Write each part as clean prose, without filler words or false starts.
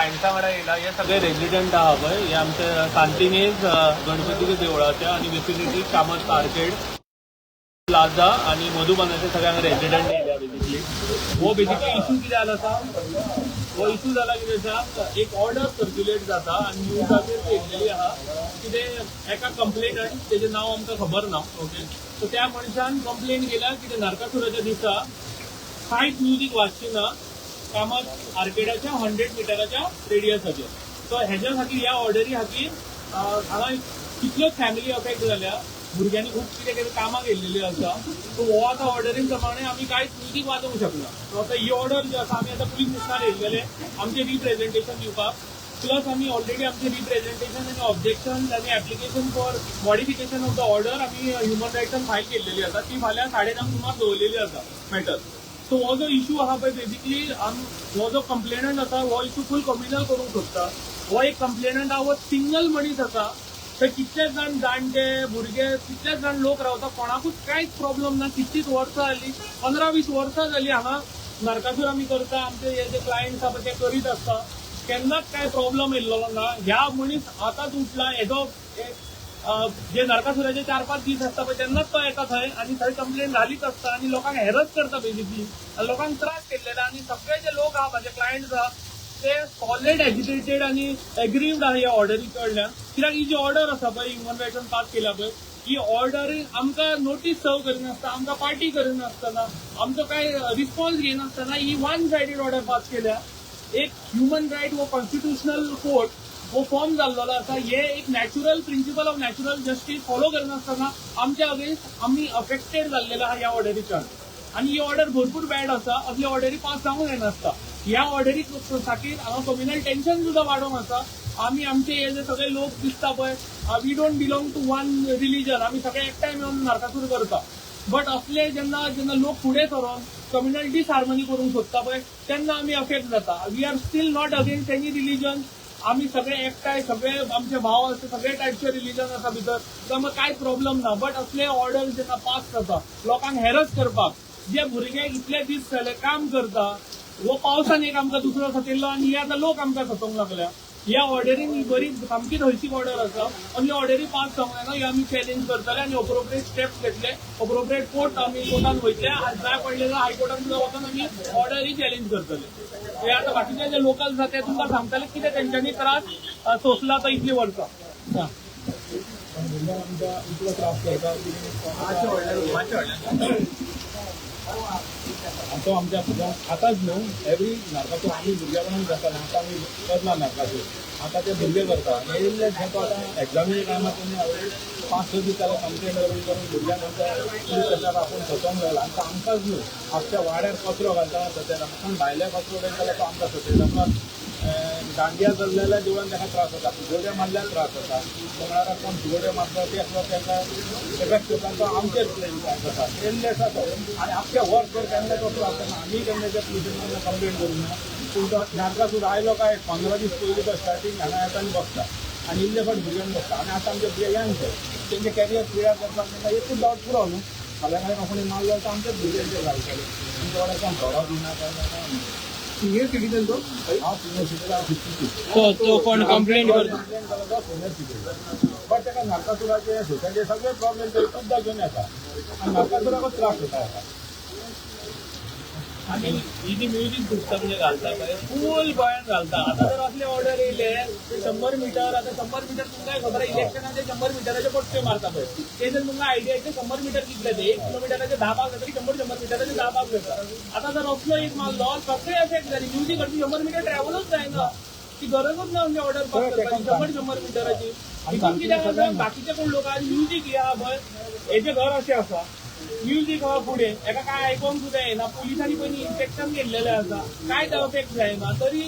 क्लायंट्सा वांगडा येयला. हे सगळे रेजिडंट आहा पळय, हे आमचे सांतिनेज गणपतीच्या देवळाच्या आनी विसिनिटी, कामत आर्केड प्लाझा आनी मधुबनाचे सगळ्यांक रेजिडंट येयल्या. बेसिकली हो बेसिकली इशू कितें जाला आसा, हो इशू जाला कितें आसा, एक ऑर्डर सर्क्युलेट जाता आनी न्यूजाचेर ती येयल्लेली आहा. कितें एका कंप्लेनंट, तेजें नांव आमकां खबर ना, ओके, सो त्या मनशान कंप्लेन केल्या की ते नरकासुराच्या दिसा कांयच म्युजीक वाजची ना कामत आर्केडाच्या 100 मिटराच्या रेडियसाचेर. सो हेज्या खातीर, ह्या ऑर्डरी खातीर हांगा कितल्योच फॅमिली अफेक्ट जाल्या. भुरग्यांनी खूब कितें कितें कामां केल्लेली आसा. सो हो आतां ऑर्डरीन प्रमाणे आमी कांयच म्युजीक वाजोवंक शकना. सो आतां ही ऑर्डर जी आसा, आमी आतां पुलीस स्टेशनार येयल्लेले आमचें रिप्रेझेंटेशन दिवपाक. प्लस आमी ऑलरेडी आमचें रिप्रेझेंटेशन आनी ऑब्जेक्शन आनी application for modification of the order आमी ह्युमन रायट्सान फायल केल्लेली आसा. ती फाल्यां 10:30 सुमार दवरलेली आसा मॅटर. सो हो जो इशू आहा पळय, बेसिकली हो जो कंप्लेनंट आसा, हो इशू फूल कम्युनल करूंक सोदता. हो एक कंप्लेनंट आहा, हो सिंगल मनीस आसा. थंय कितलेच जाण, जाणटे, भुरगे, कितलेच जाण लोक रावता. कोणाकूच कांयच प्रॉब्लम ना. कितलींच वर्सां जाली, 15-20 वर्सां जाली हांगा नरकासूर आमी करता. आमचे हे जे क्लायंट्स आहा पळय, ते करीत आसता. केन्नाच कांय प्रॉब्लम येयल्लो ना. ह्या मनीस आतांच उठला. हेजो जे नरकासुराचे 4-5 दीस आसता पळय, तेन्नाच तो येता थंय आनी थंय कंप्लेन घालीत आसता आनी लोकांक हेरस करता बेसिकली आनी लोकांक त्रास केल्लेले. आनी सगळे जे लोक आहा, म्हाजे क्लायंट्स आहा, ते सॉलिड एजिटेटेड आनी एग्रीव्ड आहा ह्या ऑर्डरी कडल्यान. कित्याक ही जी ऑर्डर आसा पळय, ह्युमन रायट्सान पास केल्या पळय, ही ऑर्डर आमकां नोटीस सर्व करिनासतना, आमकां पार्टी करिनासतना, आमचो कांय रिस्पॉन्स घेयनासतना ही वन सायडीड ऑर्डर पास केल्या. एक ह्युमन रायट हो कॉन्स्टिट्युशनल कोर्ट हो फॉर्म जाल्लो आसा. हे एक natural principle of natural justice follow करिनासतना आमच्या अगेन्स्ट आमी अफेक्टेड जाल्लेले आहा ह्या ऑर्डरीच्यान. आनी ही ऑर्डर भरपूर बॅड आसा. असली ऑर्डरी पास जावंक जायनासता. ह्या ऑर्डरी खातीर हांगा कम्युनल टेन्शन सुद्दां वाडोवंक आसा. आमी आमचे हे जे सगळे लोक दिसता पळय, we don't belong to one religion. आमी सगळे एकठांय मेळून नरकासूर करता. बट असले जेन्ना जेन्ना लोक फुडें सरोन कम्युनल डिसहार्मनी करूंक सोदता पळय, तेन्ना आमी अफेक्ट जाता. We are still not against any religion. आमी सगळे एकठांय, सगळे आमचे भाव आसा, सगळे टायपचे रिलिजन आसा भितर, त्यामुळे कांय प्रॉब्लम ना. बट असले ऑर्डर जेन्ना पास जाता लोकांक हेरस करपाक, जे भुरगे इतले दीस जाले काम करता, हो पावसान एक आमकां दुसरो सतयल्लो आनी हे आतां लोक आमकां सतोवंक लागल्या. ह्या ऑर्डरीन ही बरी सामकी हळशीक ऑर्डर आसा. असली ऑर्डरी पास जावंक जायना. ही आमी चॅलेंज करतले आनी अप्रोप्रिएट स्टेप्स घेतले. अप्रोप्रिएट कोर्ट, आमी कोर्टान वयतले. जाय पडले जाल्यार हायकोर्टान सुद्दां वचून आमी ऑर्डर ही चॅलेंज करतले. हे आतां बाकीचे जे लोकल्स आसा, ते तुमकां सांगतले कितें तेंच्यांनी त्रास सोंसला तो इतली वर्सां. भुरग्यांक आमच्या इतलो त्रास करता की मातशें व्हडल्यान. तो आमच्या भुरग्यांक आतांच न्हू, एवरी नरकासूर आमी भुरग्यापणान करताले. आतां आमी करना नरकासूर, आतां ते भुरगे करता. आनी येयल्ले तो आतां एग्जामीच्या टायमार तेणी ऑलरेडी 5-6 दीस जाले कंप्लेन करून करून भुरग्यांक आमच्या पुलीस स्टेशनार आपोवन सतोवंक लागला. आनी तो आमकांच न्हू, आमच्या वाड्यार कचरो घालतना सतयता. कोण भायल्या कचरो उडयता जाल्यार तो आमकां सतयता. प्लस दांडिया चल्ले जाल्यार देवळान ताका त्रास जाता, फुगोट्यो मारल्यार त्रास जाता. मंगळारा कोण फुगोट्यो मारता ते आसलो, ताका इफेक्ट करता. तो आमचेर ब्लेम करता. येयल्ले आसा तो आनी आख्ख्या वर्सभर केन्ना तो त्रास जाता. आमी केन्ना त्या पुलीस स्टेशनार कंप्लेन करूंक ना. पूण तो नरकासूर आयलो काय 15 दीस पयलीं तो स्टार्टींग हांगा येता आनी बसता आनी इल्ले फावट भुरग्यांक बसता. आनी आतां आमचे भुरगे यंग तेंचे कॅरियर क्लियर करपाक तांकां एकूच डावट पुरो न्हू. फाल्यां काय कोणी मारलो जाल्यार आमच्याच भुरग्यांचेर घालतले. आमच्या वाड्यार कोण थोडो दिना काय ना. सिनियर सिटीजन तो. हांव सिनियर सिटीजन, हांव 52. तो तो कोण कंप्लेंट करता? कंप्लेन केलो तो सिनियर सिटीजन, बट ताका नरकासुराचे सोसायटी सगळे प्रॉब्लेम तो एकूचदा घेवन येता आनी नरकासुराकूच त्रास जाता ताका. आनी ही जी म्युजीक सिस्टम जे घालता पळय, फूल गोंयांत घालता. आतां जर असले ऑर्डर येयले ते 100 मिटर, आतां 100 मिटर तुमकां खबर आहा, इलेक्शनाचे 100 मिटराचे पट्ट्यो मारता पळय, तेजेर तुमकां आयडिया येता 100 मिटर कितले ते. 1 किलोमिटराचे 10 भाग जाता, 100 100 मिटराचे 10 भाग जाता. आतां जर असलो एक मारलो, सगळे अफेक्ट जाले. म्युजीक 100 मिटर ट्रॅव्हलूच जायना. ती गरजूच ना म्हणजे ऑर्डर पास करपाची 100 100 मिटराची. हितून कितें आसा, बाकीचे कोण लोक आहा, म्युजीक हे आहा पळय, हेजें घर अशें आसा, म्युजीक आहा फुडें, हेका काय आयकोंक सुद्दां येना. पुलिसांनी पयलीं इन्स्पेक्शन केल्लेलें आसा, कांयच अफेक्ट जायना. तरी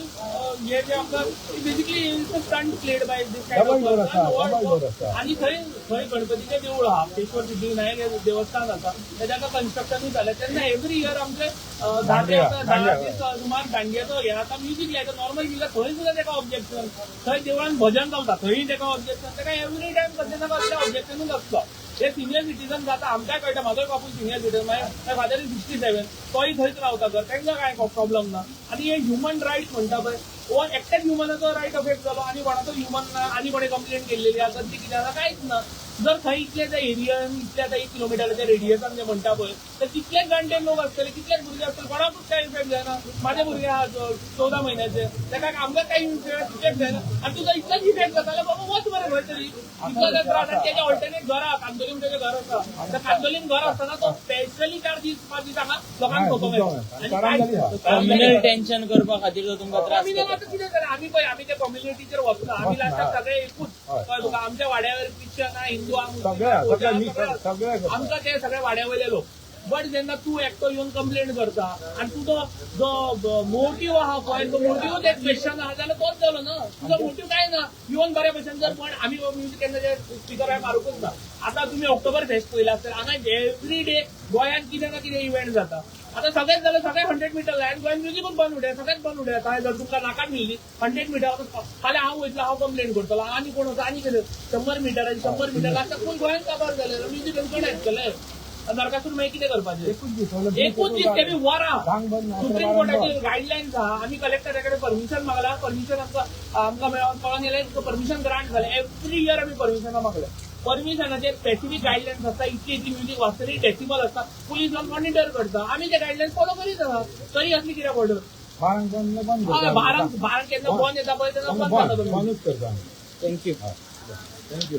हे जे आमकां basically stunt played by this. Double door आसा, डबल डोर आसा. आनी थंय थंय गणपतीचें देवूळ आहा, आपटेश्वर सिद्धिविनायक हें देवस्थान आसा. तेजें आतां कन्स्ट्रक्शनूय जालें. तेन्ना एवरी इयर आमचे 10 ते दांडिया, 10 दांडिया. दीस सुमार दांडियाचो हे आतां म्युजीक लायता, नॉर्मल म्युजीक, थंय सुद्दां तेका ऑब्जेक्शन. थंय देवळान भजन चलता, थंय तेका ऑब्जेक्शन. तेका एवरी टायम कसलें ना कसलें ऑब्जेक्शनूच आसता. हे सिनियर सिटीजन जाता, आमकांय कळटा. म्हाजोय बापूय senior citizen, my father is 67. तोय थंयच रावता घर, तांकां कांय प्रॉब्लम ना. आनी हे ह्युमन रायट्स म्हणटा पळय. हो एकट्याच ह्युमनाचो रायट अफेक्ट जालो आनी कोणाचो ह्युमन ना आनी कोणे कंप्लेन केल्लेली आसा ती कितें आसा कांयच ना. जर थंय इतले त्या एरियन इतल्या त्या एक किलोमिटराच्या रेडियसान जे म्हणटा पळय तर तितलेच जाणटे लोक आसतले, कितलेच भुरगे आसतले, कोणाकूच कांय इफेक्ट जायना. माझे भुरगे आहा 14 म्हयन्याचे, ताका आमकां कांय इफेक्ट जायना आनी तुजो इतलोच इफेक्ट जाता जाल्यार बाबा वच मरे खंय तरी, इतलो जर त्रास. आनी तेजें ऑल्टरनेट घर आहा, कांदोलीम तेजें घर आसा. तर कांदोलीम घर आसतना तो स्पेशली 4 दीस 5 दीस हांगा लोकांक सोदूंक येता. कारवाय जाली आहा. कम्युनल टेन्शन करपा खातीर तो तुमकां त्रास कम्युनल करता. आतां कितें जालें, आमी पळय आमी त्या कम्युनिटीचेर वचना, आमी लास्टाक सगळे एकूच. हय. कळ्ळें तुका, आमच्या वाड्यावर क्रिश्चन आहा, हिंदू आहा, मुस्लीम सगळे आहा, सगळे बौद्ध mix आहा, सगळे करता. आमकां ते सगळे वाड्या वयले लोक. बट जेन्ना तूं एकटो येवन कंप्लेन करता आनी तुजो जो मोटीव आहा पळय तो मोटीव ते क्वेश्चन आहा जाल्यार तोच जालो ना. तुजो मोटीव कांय ना येवन बऱ्या भशेन जर पण आमी म्युजीक केन्ना स्पिकर हांवें मारूंकूच ना. आतां तुमी ऑक्टोबर फेस्ट पळयला आसतलें, हांगा एवरी डे गोंयांत कितें ना कितें इव्हेंट जाता. आतां सगळेच जाल्यार सगळे 100 मिटर लायन गोंयांत म्युजिकूच बंद उडया, सगळेच बंद उडया. काय जर तुमकां नाका म्युजीक 100 मिटर, आतां फाल्यां हांव वयतलो, हांव कंप्लेन करतलो आनी कोण वता आनी कितें 100 मिटराचे 100 मिटर आतां फूल गोंयांत काबार जालें, म्युजीक कोण आयकतलें? नरकासूर मागीर कितें करपाचें? एकूच दीस जाल्यार एकूच दीस ते बी वरां. धांक बंद, सुप्रीम बारांक कोर्टाची बंद. गायडलायन्स आहा, आमी कलेक्टरा कडेन परमिशन मागला, परमिशन आमकां आमकां मेळोन कळोन गेलें, परमिशन ग्रांट जालें. एवरी इयर आमी परमिशनां मागलें. परमिशनाचे स्पेसिफीक गायडलायन्स आसता, इतली इतली म्युजीक वाजतली, डेसिबल आसता, पुलीस जावन मॉनिटर करता. आमी ते गायडलायन्स फॉलो करीत आसा, तरी असली कित्याक ऑर्डर? बारांक बंद बंद करता. बारांक बारांक केन्ना बंद येता पळय तेन्ना बंद जाता बंद तो. बंदूच करता आमी. Thank you. Thank you.